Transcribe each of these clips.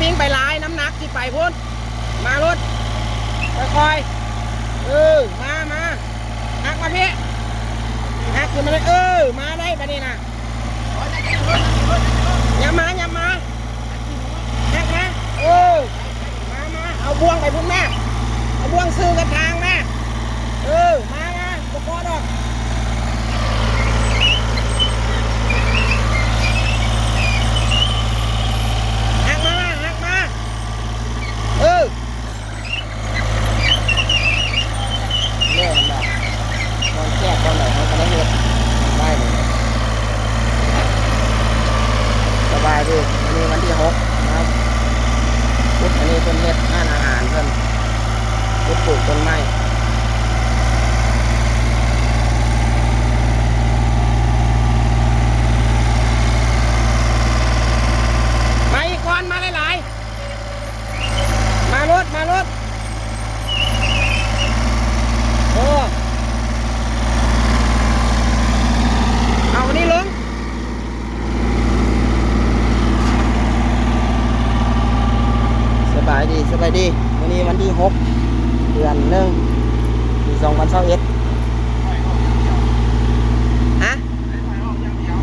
ວິ່ງໄປຫຼາຍ ນ້ຳໜັກຊິໄປພຸ້ນ. ມາລົດ ຄ່ອຍໆ ເອີ ມາ ມາ ຫັກມາພີ້ ຫັກຂຶ້ນມາເລີຍ. ເອີ ມາໄດ້ບາດນີ້ນະ ຫຍັບມາ ຫຍັບມາ ຫັກມາ. ເອີ ມາ ມາ ເອົາບ່ວງໄປພຸ້ນມາ ເອົາບ່ວງຊື່ກັບທາງມາ. ເອີ ມາ ມາ ບໍ່ເກາະດອກ ຫັກມາ ຫັກມາ. ເອີ ແມ່ນບໍ່ ບ່ອນແຄບບ່ອນໃດເຮົາກໍໄດ້ເຮັດໄດ້. ສະບາຍດີ ມື້ນີ້ວັນທີຫົກເນາະ ພຸດອັນນີ້ເພິ່ນເຮັດຮ້ານອາຫານເພິ່ນ ພຸດປູກຕົ້ນໄມ້. ມາອີກກ່ອນ ມາຫຼາຍໆ. ມາລົດ ມາລົດ ເອີ ເອົາອັນນີ້ລົງ. ສະບາຍດີ ສະບາຍດີ ມື້ນີ້ວັນທີຫົກ ເດືອນໜຶ່ງ ປີສອງພັນຊາວເອັດ. ຮະ?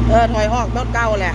ເອີ ຖອຍອອກໝົດເກົ່າແຫຼະ.